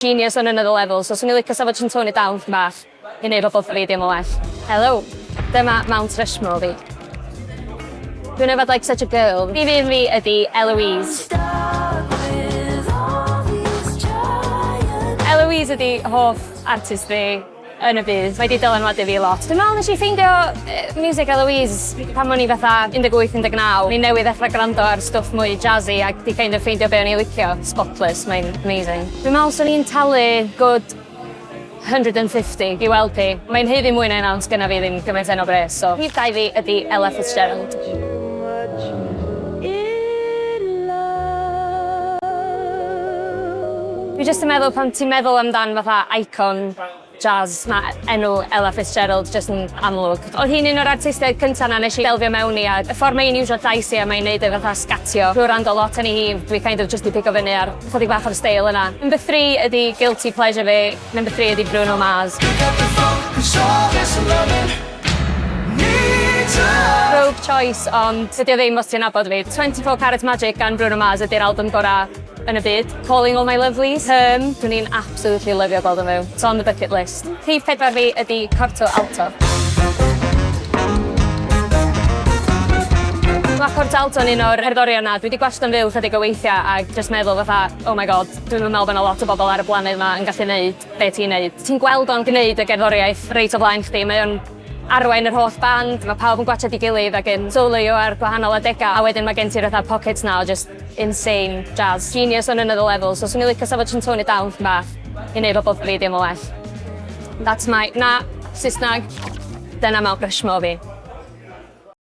Genius on another level, so swn i'n licio sa fo jyst yn tone it down chydig bach i neud pobl fi deimlo well. Helo, dyma Mount Rushmore fi. Dwi'n yfed like such a girl. Rhif un fi ydi Eloise. Eloise ydi hoff artist fi yn y byd. Mae 'di dylanwadu fi lot. Dwi'n meddwl nes i ffeindio miwsig Eloise pan o'n i fatha 18, 19. O'n i newydd ddechrau gwrando ar stwff mwy jazzy ac 'di kind of ffeindio be o'n i'n licio. Spotless, mae'n amazing. Dwi'n meddwl 'swn i'n talu good 150 i weld hi. Mae'n haeddu mwy na hynna ond sgynna fi ddim gymaint hyn o bres so rhif dau fi ydi Ella Fitzgerald. Dwi jyst yn meddwl pan ti'n meddwl amdan fatha icon jazz, ma' enw Ella Fitzgerald jyst yn amlwg. O'dd hi'n un o'r artistiaid cynta 'na nesh i delfio mewn i a y ffor mae 'i'n iwsio llais hi a mae'n neud e fatha sgatio. Drwy wrando lot arni hi dwi kind of jyst 'di pigo fyny ar chydig bach o'r steil yna. Number three ydi guilty pleasure fi. Number three ydi Bruno Mars. Rogue choice ond tydi o ddim os ti'n nabod fi. 24 Karat Magic gan Bruno Mars ydi'r album gora yn y byd. Calling All My Lovelies, Herm, dwi'n i'n absolutely lyfio gweld o'n fyw. It's on the bucket list. Rhif pedwar fi ydi Corto Alto. Mae Corto Alto yn un o'r cerddorion 'na dwi 'di gwashed o'n fyw chydig o weithiau ag jyst meddwl fatha oh my god dwi'm yn meddwl bo' 'na lot o bobl ar y blaned 'ma yn gallu neud be' ti'n neud. Ti'n gweld o'n gneud y gerddoriaeth reit o flaen chdi mae o'n arwain yr holl band, mae pawb yn gwatsiad ei gilydd ac yn soloio ar gwahanol adegau a wedyn mae gen ti'r fatha pockets 'na o just insane jazz. Genius on another level, so swn i'n licio sa fo jyst yn tone it down chydig bach i neud pobl fi deimlo well. That's my... Na, Saesneg. Dyna Mount Rushmore fi.